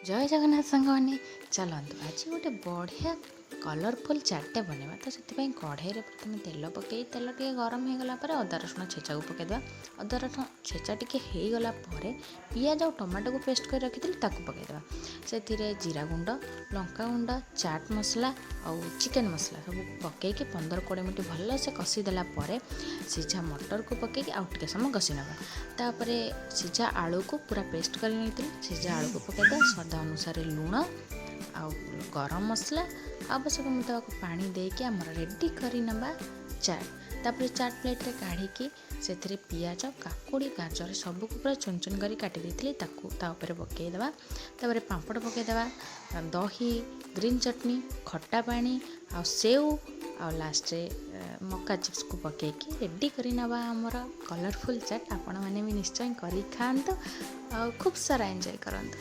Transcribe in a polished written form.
ଜୟ ଜଗନ୍ନାଥ ସାଙ୍ଗମାନେ। ଚାଲନ୍ତୁ, ଆଜି ଗୋଟେ ବଢ଼ିଆ କଲରଫୁଲ୍ ଚାଟ୍ଟେ ବନେଇବା। ତ ସେଥିପାଇଁ କଢ଼େଇରେ ପ୍ରଥମେ ତେଲ ପକାଇ, ତେଲ ଟିକେ ଗରମ ହେଇଗଲା ପରେ ଅଦା ରସୁଣ ଛେଚାକୁ ପକାଇଦେବା। ଅଦା ରସୁଣ ଛେଚା ଟିକେ ହେଇଗଲା ପରେ ପିଆଜ ଆଉ ଟମାଟୋକୁ ପେଷ୍ଟ କରି ରଖିଥିଲି, ତାକୁ ପକାଇଦେବା। ସେଥିରେ ଜିରା ଗୁଣ୍ଡ, ଲଙ୍କା ଗୁଣ୍ଡ, ଚାଟ୍ ମସଲା ଆଉ ଚିକେନ୍ ମସଲା ସବୁ ପକାଇକି 15-20 ମିନିଟ୍ ଭଲସେ କଷିଦେଲା ପରେ ସିଝା ମଟରକୁ ପକାଇକି ଆଉ ଟିକେ ସମୟ କଷି ନେବା। ତାପରେ ସିଝା ଆଳୁକୁ ପୁରା ପେଷ୍ଟ କରି ନେଇଥିଲି, ସିଝା ଆଳୁକୁ ପକାଇଦେବା। ସ୍ୱାଦ ଅନୁସାରେ ଲୁଣ ଆଉ ଗରମ ମସଲା, ଆବଶ୍ୟକ ମୁତାବକ ପାଣି ଦେଇକି ଆମର ରେଡ଼ି କରିନେବା ଚାଟ୍। ତାପରେ ଚାଟ୍ ପ୍ଲେଟ୍ରେ କାଢ଼ିକି ସେଥିରେ ପିଆଜ, କାକୁଡ଼ି, ଗାଜର ସବୁକୁ ପୁରା ଚୁନ ଚୁନ କରି କାଟି ଦେଇଥିଲି, ତାକୁ ତା ଉପରେ ପକାଇଦେବା। ତାପରେ ପାମ୍ପଡ଼ ପକାଇଦେବା, ଦହି, ଗ୍ରୀନ୍ ଚଟଣି, ଖଟା ପାଣି ଆଉ ସେଉ, ଆଉ ଲାଷ୍ଟରେ ମକା ଚିପ୍ସକୁ ପକାଇକି ରେଡ଼ି କରିନେବା ଆମର କଲରଫୁଲ୍ ଚାଟ୍। ଆପଣମାନେ ବି ନିଶ୍ଚୟ କରିକି ଖାଆନ୍ତୁ ଆଉ ଖୁବ୍ ସାରା ଏନ୍ଜୟ କରନ୍ତୁ।